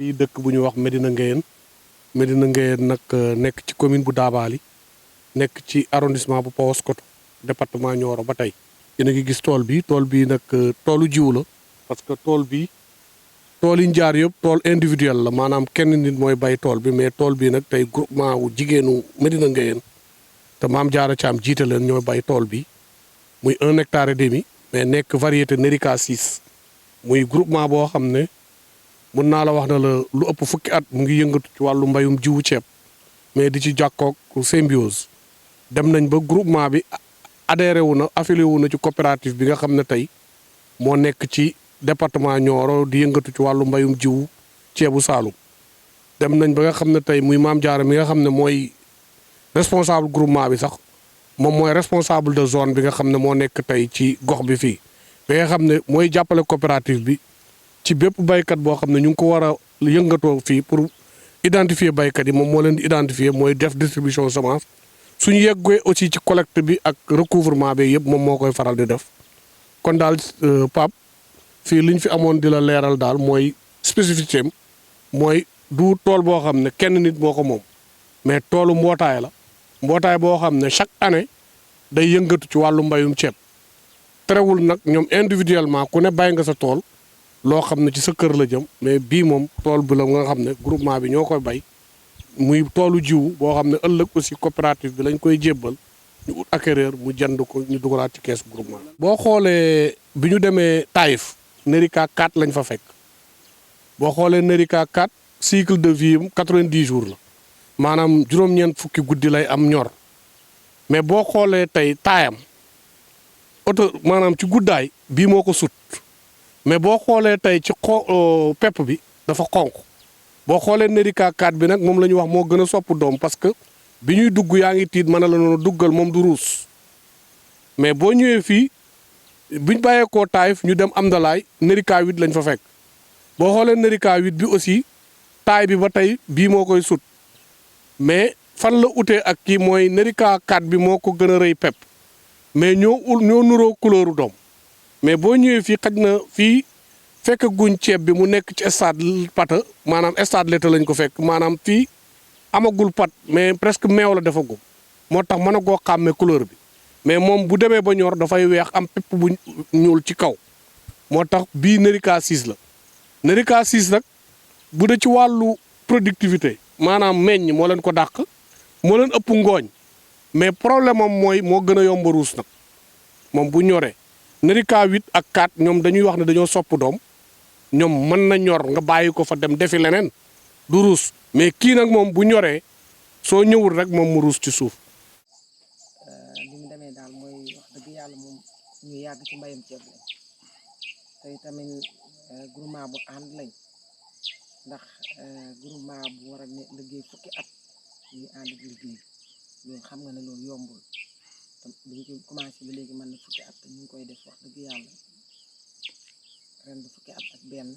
fii dëkk bu ñu wax Médina Ngueyene Médina Ngueyene nag nekk ci commune bu Dabaly nekk ci arrondissement bu Paoskoto département Nioro ba tey. yéen a ngi gis tool bi nag toolu jiw la parce que tool yi ñu jaar yëpp tool individuel la maanaam kenn nit mooy bay tool bi mais tool bii nag tey groupement wu jigéenu Médina Ngueyene te maam Jaara Caam jiite leen ñooy bay tool bi muy 1 hectare et demi mais nekk variété Nerica 6 muy groupement boo xam ne mun naa la wax na la lu ëpp fukki at mu ngi yëngatu ci wàllu mbayum jiwu ceeb mais di ci jàkkoog symbiose dem nañ ba groupement bi adhéré wu na affilié wu na ci coopérative bi nga xam ne tey moo nekk ci département Nioro di yëngatu ci wàllu mbayum jiwu ceebu Saalum dem nañ ba nga xam ne tey muy maam Jaara mi nga xam ne mooy responsable groupement bi sax moom mooy responsable de zone bi nga xam ne moo nekk tey ci gox bi fii bi nga xam ne mooy jàppale coopérative bi ci bépp baykat boo xam ne ñu ngi ko war a yëngatoo fii pour identifier baykat yi moom moo leen di identifier mooy def distribution semence suñu yeggee aussi ci collecte bi ak recouvrement bi yëpp moom moo koy faral di def kon daal Pape fii li ñu fi amoon di la leeral daal mooy spécificité am mooy du tool boo xam ne kenn nit moo ko moom mais toolu mbootaay la mbootaay boo xam ne chaque année day yëngatu ci wàllu mbayum ceeb terewul nag ñoom individuellement ku ne bay nga sa tool loo xam ne ci sa kër la jëm mais bii moom tool bi la nga xam ne groupement bi ñoo koy bay muy toolu jiwu boo xam ne ëllëg aussi coopérative bi lañ koy jébbal ñu ut acquéreur mu jënd ko ñu dugalaat ci kees groupement. boo xoolee bi ñu demee Taïf Nerica 4 lañ fa fekk boo xoolee Nerica 4 cycle de vie am 90 jours la maanaam juróom-ñeent fukki guddi lay am ñor mais boo xoolee tey taayam maanaam ci guddaay bii moo ko sut. mais boo xoolee tey ci pepp bi dafa xonq boo xoolee Nerica 4 bi nag moom la ñuy wax moo gën a sopp doom parce que bi ñuy dugg yaa ngi tiit mën na la noonu duggal moom du ruus mais boo ñëwee fii buñ bàyyeekoo Taïf ñu dem Amdalaay Nerica 8 lañ fa fekk boo xoolee Nerica 8 bi aussi taay bi ba tey bii moo koy sut mais fan la utee ak kii mooy Nerica 4 bi moo ko gën a rëy pepp mais ñoo nuroo couleuru doom mais boo ñëwee fii xaj na fii fekk guñ ceeb bi mu nekk ci stade pata maanaam stade leta lañ ko fekk maanaam fii amagul pat mais presque meew la defagum moo tax mën a goo xàmmee couleur bi mais moom bu demee ba ñor dafay weex am pepp bu ñuul ci kaw moo tax bii Nerica 6 la Nerica 6 nag bu dee ci wàllu productivité maanaam meññ moo leen ko dàq moo leen ëpp ngooñ mais problème am mooy moo gën a yomb ruus nag moom bu ñoree Nerica 8 ak 4 ñoom dañuy wax ne dañoo sopp doom ñoom mën na ñor nga bàyyi ko fa dem defi leneen du ruus mais kii nag moom bu ñoree soo ñëwul rek moom mu ruus ci suuf. li mu demee daal mooy wax dëgg yàlla moom ñu yàgg ci mbayam ceeb lañ tey tamit groupement bu ànd lañ ndax groupement bu war a ne liggéey fukki at ñu ànd di liggéey loolu xam nga ne loolu yombul te biñ ci commencé ba léegi mën na fukki at te ñu ngi koy def wax dëgg yàlla ren bu fukki at ak benn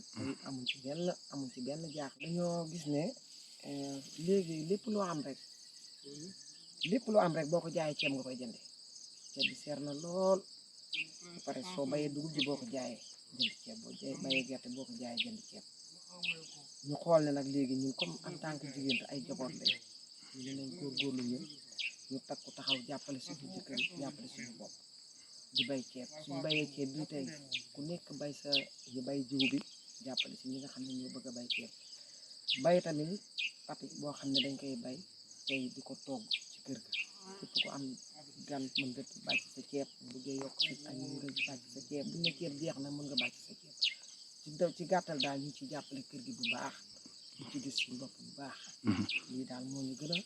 amuñ ci benn jaax dañoo gis ne léegi lépp loo am rek boo ko jaayee ceeb nga koy jënde ceeb bi seer na lool ba pare soo bayee dugub ji boo ko jaayee jënd ceeb boo bayee gerte boo ko jaayee jënd ceeb ñu xool ne nag léegi ñun comme en tant que jigéen te ay jaboot lañ ñu ne nañ góorgóorlu ñu takku taxaw jàppale suñu jëkkër jàppale suñu bopp di bay ceeb suñu bayee ceeb bii tey ku nekk bay sa ñu bay jiw bi jàppale si ñi nga xam ne ñoo bëgg a bay ceeb bay tamit papi boo xam ne dañ koy bay tey di ko togg ci kër ga képp ko am gan mën nga bàcc sa ceeb bu bëggee yokk sa añ mën nga bàcc sa ceeb bu ne ceeb jeex na mën nga bàcc sa ceeb ci gàttal daal ñu ci jàppale kër gi bu baax ñu ci gis suñu bopp bu baax lii daal moo ñu gën a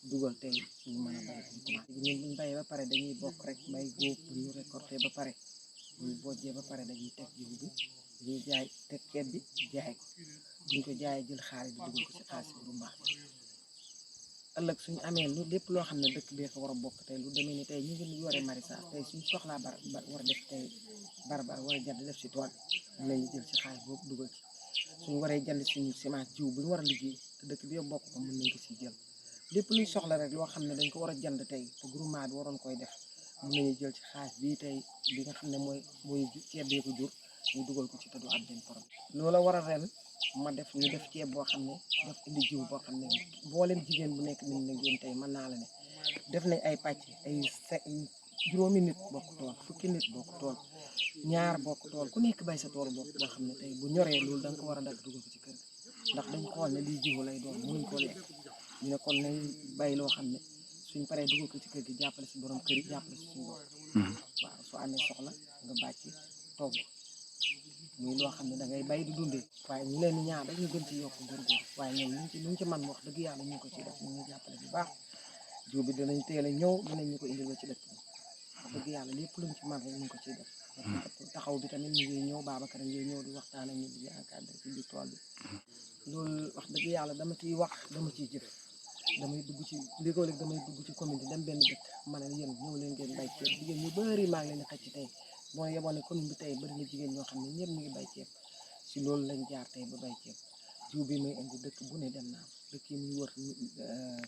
dugal tey ñu mën a bay ñun buñ bayee ba pare dañuy bokk rek bay góob bu ñu récolté ba pare buñ bojjee ba pare dañuy teg jiw bi dañuy jaay teg ceeb bi jaay ko buñ ko jaayee jël xaalis bi dugal ko ci xaalis bi bu baax ëllëg suñu amee lu lépp loo xam ne dëkk bee fa war a bokk tey lu demee ni tey ñu ngi yore maraîchage tey suñu soxlaa war a def tey barbar war a jënd def ci tool bi lañu jël ci xaalis boobu dugal ci suñu waree jënd suñu semence jiw bu ñu war a liggéey te dëkk bi yëpp bokk ko mën nañ ko siy jël lépp luy soxla rek loo xam ne dañ ko war a jënd tey te groupement bi waroon koy def mën nañu jël ci xaalis bii tey bi nga xam ne mooy ceeb bee ko jur ñu dugal ko ci te du am benn problème. loola war a ren ma def ñu def ceeb boo xam ne def indi jiw boo xam ne mboolem jigéen bu nekk Médina Ngueyene tey mën naa la ne def nañ ay pàcc ay juróomi nit bokk tool fukki nit bokk tool ñaar bokk tool ku nekk bay sa tool bokk boo xam ne tey bu ñoree loolu da nga ko war a dagg dugal ko ci kër gi ndax dañ xool ne lii jiwu lay doon mënuñ ko lekk ñu ne kon nañ bay loo xam ne suñ paree dugal ko ci kër gi jàppale si borom kër yi jàppale si suñu bopp waaw soo amee soxla nga bàcc togg muy loo xam ne da ngay bay di dundee waaye ñu leen di ñaan rek ñu gën ci yokk góorgóor waaye ñoom luñ ci man wax dëgg yàlla ñu ngi ko ciy def ñu ngi jàppale bu baax jiw bi dinañ teel a ñëw dinañ ñu ko indil ba ci dëkk bi wax dëgg yàlla lépp luñ ci man rek ñu ngi ko ciy def taxaw bi tamit ñu ngi ñëw Babacar ngi ñëw di waxtaan ak ñu di encadré ci biir tool bi loolu wax dëgg yàlla dama ciy wax dama ciy jëf damay dugg ci léegoo-léeg damay dugg ci commune bi dem benn dëkk ma ne yéen ñëw leen ngeen bay ceeb jigéen ñu bëri maa ngi leen di xëcc tey moo yeboon ne commune bi tey bëri na jigéen ñoo xam ne ñëpp ñu ngi bay ceeb si loolu lañ jaar tey ba bay ceeb jiw bi may indi dëkk bu ne dem naa dëkk yi muy wër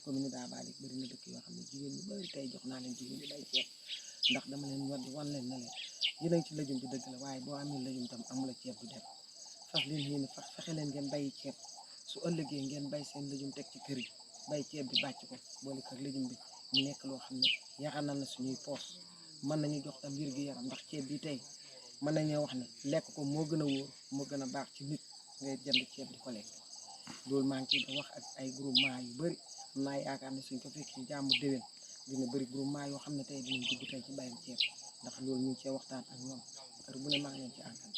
commune de Dabaly bëri na dëkk yoo xam ne jigéen ñu bëri tey jox naa leen jigéen ñu bay ceeb ndax dama leen ñor di wan leen ne leen yéen ci lëjum bi dëgg la waaye boo amee lëjum tam amula ceeb du dem fas leen yéen fexe leen ngeen bayi ceeb su ëllëgee ngeen bay seen lëjum teg ci kër yi bay ceeb bi bàcc ko boole kër lëjum bi mu nekk loo xam ne yaxanal na suñuy poos mën nañu jox tam wér gi yaram ndax ceeb bi tey mën nañoo wax ne lekk ko moo gën a wóor moo gën a baax ci nit ngay jënd ceeb di ko lekk loolu maa ngi ciy wax ak ay groupement yu bëri am naa yaakaar ne suñ ko fekk ci jàmm déwén dina bëri groupement yoo xam ne tey dinañ dugg tey ci bayam ceeb ndax loolu ñu ngi cee waxtaan ak ñoom heure bu ne maa ngi leen ci ànkal